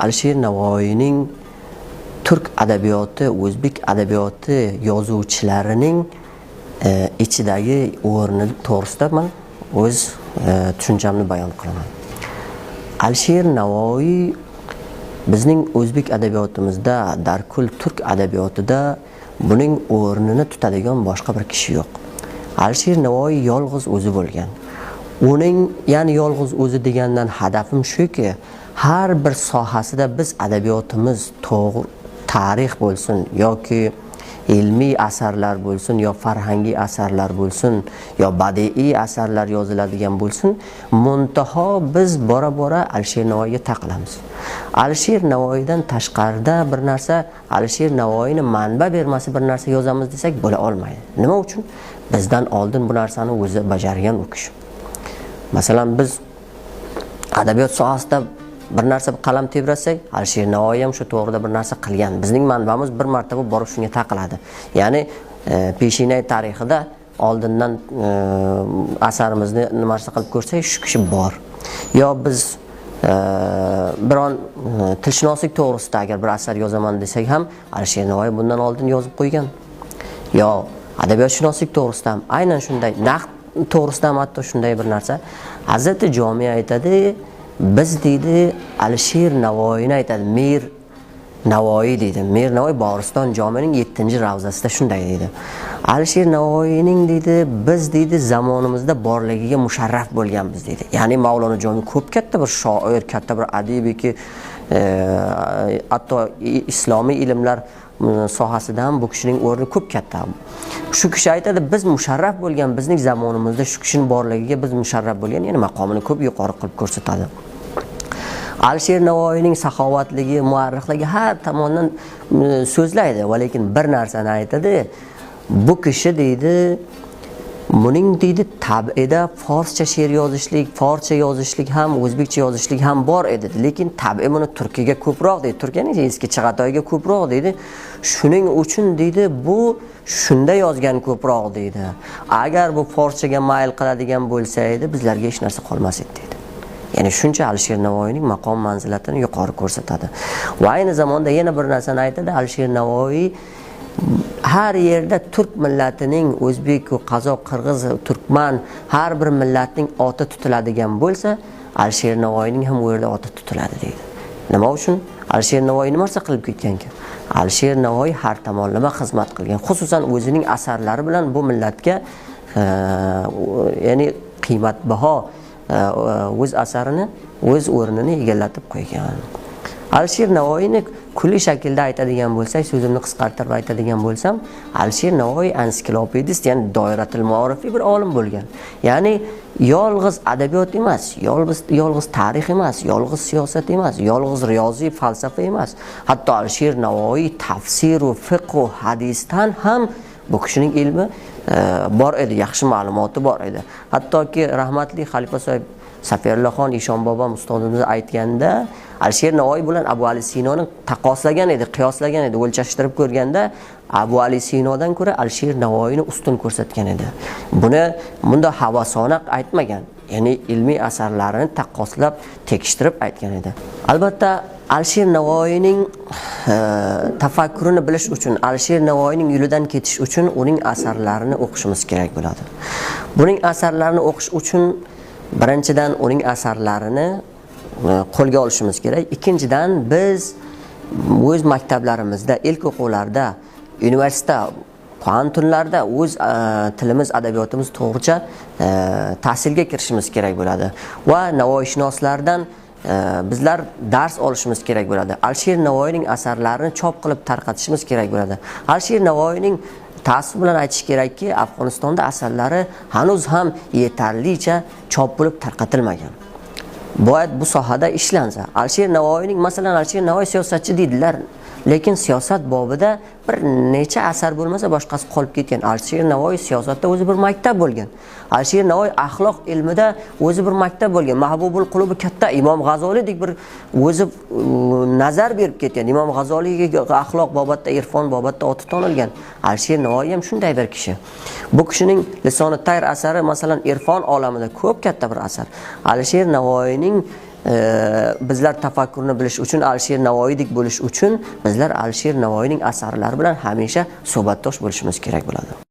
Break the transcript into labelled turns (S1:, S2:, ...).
S1: Alisher Navoiyning turk adabiyoti, o'zbek adabiyoti yozuvchilarining ichidagi o'rni to'g'risida man o'z tushunchamni bayon qilaman. Alisher Navoiy bizning o'zbek adabiyotimizda, darkul turk adabiyotida buning o'rnini tutadigan boshqa bir kishi yo'q. Alisher Navoiy yolg'iz o'zi bo'lgan. Uning, ya'ni yolg'iz o'zi degandan hadafim shuki, har bir sohasida biz adabiyotimiz to'g'ri tarix bo'lsin yoki ilmiy asarlar bo'lsin yo farhangiy asarlar bo'lsin yo badiiy asarlar yoziladigan bo'lsin, muntaho biz bora bora Alisher Navoiyga taqilamiz. Alisher Navoiydan tashqarida bir narsa, Alisher Navoiyni manba bermasi bir narsa yozamiz desak bo'la olmaydi. Nima uchun? Bizdan oldin bu narsani o'zi bajargan u kishi. Masalan, biz adabiyot sohasida bir narsa qalam tebratsak, Alisher Navoiy ham shu to'g'rida bir narsa qilgan. Bizning manbamiz bir martaba borib shunga taqiladi. Ya'ni peshina tarixida oldindan asarimizni nimarsa qilib ko'rsak, shu kishi bor. Yo biz biron tilshunoslik to'g'risida agar bir asar yozaman desak ham, Alisher Navoiy bundan oldin yozib qo'ygan. Yo adabiyotshunoslik to'g'risida ham aynan shunday, naqd to'g'risida ham hatto shunday bir narsa. Hazrati Jomiy aytadi, biz deydi Alisher Navoiyni aytadi, Mir Navoiy deydi. Mir Navoiy Bog'iston jomining 7-ravzasida shunday deydi. Alisher Navoiyning deydi, biz deydi zamonimizda borligiga musharraf bo'lganmiz deydi. Ya'ni Mavlono Jomiy ko'p katta bir shoir, katta bir adibiki, hatto islomiy ilmlar sohasida ham bu kishining o'rni ko'p katta. Shu kishi aytadi, biz musharraf bo'lgan, bizning zamonimizda shu kishining borligiga biz musharraf bo'lgan, ya'ni maqomini ko'p yuqori qilib ko'rsatadi. Alisher Navoiyning saxovatligi, muarrixligi har tomondan so'zlaydi, va lekin bir narsani aytadi. Bu kishi deydi, buning deydi tab'ida forscha she'r yozishlik, forscha yozishlik ham, o'zbekcha yozishlik ham bor edi. Lekin tab'i buni turkiga ko'proq deydi. Turkiyaning eski Chig'atoyga ko'proq deydi. Shuning uchun deydi, bu shunda yozgan ko'proq deydi. Agar bu forschaga mayl qiladigan bo'lsa edi, bizlarga hech narsa qolmas edi deydi. Ya'ni shuncha Alisher Navoiyning maqom manzilatini yuqori ko'rsatadi. Va ayni zamonda yana bir narsani aytadi, Alisher Navoiy har yerda turk millatining, o'zbek, qozoq, qirg'iz, turkman har bir millatning oti tutiladigan bo'lsa, Alisher Navoiyning ham u yerda oti tutiladi deydi. Nima uchun? Alisher Navoiy nima narsa qilib ketganki? Alisher Navoiy har tomonlama xizmat qilgan, xususan o'zining asarlari bilan bu millatga ya'ni qiymatbaho o'z asarini, o'z o'rnini egallatib qo'ygan. Alisher Navoiyni kulli shaklda aytadigan bo'lsak, so'zimni qisqartirib aytadigan bo'lsam, Alisher Navoiy ensiklopedist, ya'ni doiratul ma'orifiy bir olim bo'lgan. Ya'ni yolg'iz adabiyot emas, yolg'iz tarix emas, yolg'iz siyosat emas, yolg'iz riyoziy falsafa emas. Hatto Alisher Navoiy tafsir va fiqh va hadisdan ham bu kishining ilmi bor edi, yaxshi ma'lumoti bor edi. Hattoki rahmatli xalifa sohib Safiyullaxon Eshon bobom ustozimiz aytganda, Alisher Navoiy bilan Abu Ali Sinoni taqqoslagan edi, qiyoslagan edi, o'lchashtirib ko'rganda Abu Ali Sinodan ko'ra Alisher Navoiyni ustun ko'rsatgan edi. Buni bunda havasona aytmagan, ya'ni ilmiy asarlarini taqqoslab, tekshirib aytgan edi. Albatta Alisher Navoiyning tafakkurini bilish uchun, Alisher Navoiyning yo'lidan ketish uchun uning asarlarini o'qishimiz kerak bo'ladi. Buning asarlarini o'qish uchun birinchidan uning asarlarini qo'lga olishimiz kerak. Ikkinchidan biz o'z maktablarimizda, ilk o'quvlarda, universitet, poantunlarda o'z tilimiz, adabiyotimiz to'g'richa tahsilga kirishimiz kerak bo'ladi. Va navoiyshunoslardan bizlar dars olishimiz kerak bo'ladi. Alisher Navoiyning asarlarini chop qilib tarqatishimiz kerak bo'ladi. Alisher Navoiyning ta'sir bilan aytish kerakki, Afg'onistonda asarlari hanuz ham yetarlicha chop bo'lib tarqatilmagan. Boyat bu sohada ishlansa. Alisher Navoiyning, masalan, Alisher Navoiy siyosatchi deydilar, lekin siyosat bobida bir necha asar bo'lmasa boshqasi qolib ketgan. Alisher Navoiy siyosatda o'zi bir maktab bo'lgan. Alisher Navoiy axloq ilmida o'zi bir maktab bo'lgan. Mahbubul Qulubi katta Imom G'azoliydek bir o'zi nazar berib ketgan. Imom G'azoliyga axloq bobatda, irfon bobatda oti tonilgan. Alisher Navoiy ham shunday bir kishi. Bu kishining Lisoni Tayr asari, masalan, irfon olamida ko'p katta bir asar. Alisher Navoiyning Bizlar tafakkurni bilish uchun, Alisher Navoiydek bo'lish uchun bizlar Alisher Navoiyning asarlari bilan hamisha suhbatdosh bo'lishimiz kerak bo'ladi.